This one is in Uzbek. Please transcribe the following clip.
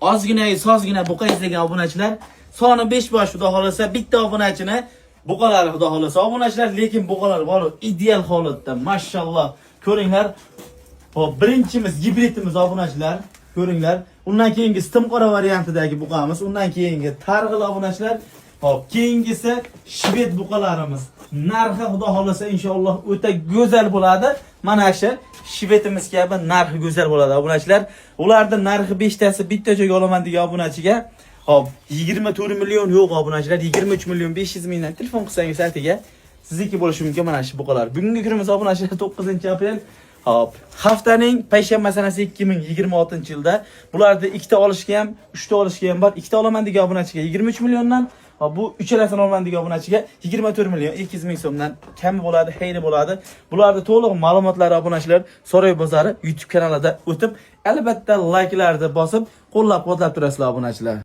Ozgina, sozgina buqa izlagan obunachilar soni 5 bosh, xudo xohlasa, bitta obunachini buqalari, xudo xohlasa, obunachilar, lekin buqalar bor, ideal holatda, mashalloh. Ko'ringlar. Xo'p, birinchimiz gibridimiz, obunachilar, ko'ringlar. Undan keyingi timqora variantidagi buqamiz, undan keyingi targ'il, obunachilar. Xo'p, keyingisi shved buqalarimiz. Narxi, xudo xohlasa, inshaalloh o'ta go'zal bo'ladi. Mana shu shvedimiz kabi narxi go'zal bo'ladi, obunachilar. Ularning narxi 5 tasi bitta joyga olaman degan obunachiga, xo'p, 24 million yo'q, obunachilar, 23 million 500 mingdan telefon qilsangiz atigi sizniki bo'lishi mumkin mana shu buqalar. Bugungi kunimiz, obunachilar, 9-aprel. Xo'p, haftaning payshanba sanasi 2026-yilda bularni ikkita olishga ham, uchta olishga ham bor. Ikkita olaman degan obunachiga 23 milliondan, xo'p, bu uchalasini olaman degan obunachiga 24 million 200 ming so'mdan kami bo'ladi, xeyri bo'ladi. Bularni to'liq ma'lumotlari, obunachilar, Saroy bozori YouTube kanalida o'tib, albatta layklarni bosib, qo'llab-quvvatlab turasizlar, obunachilar.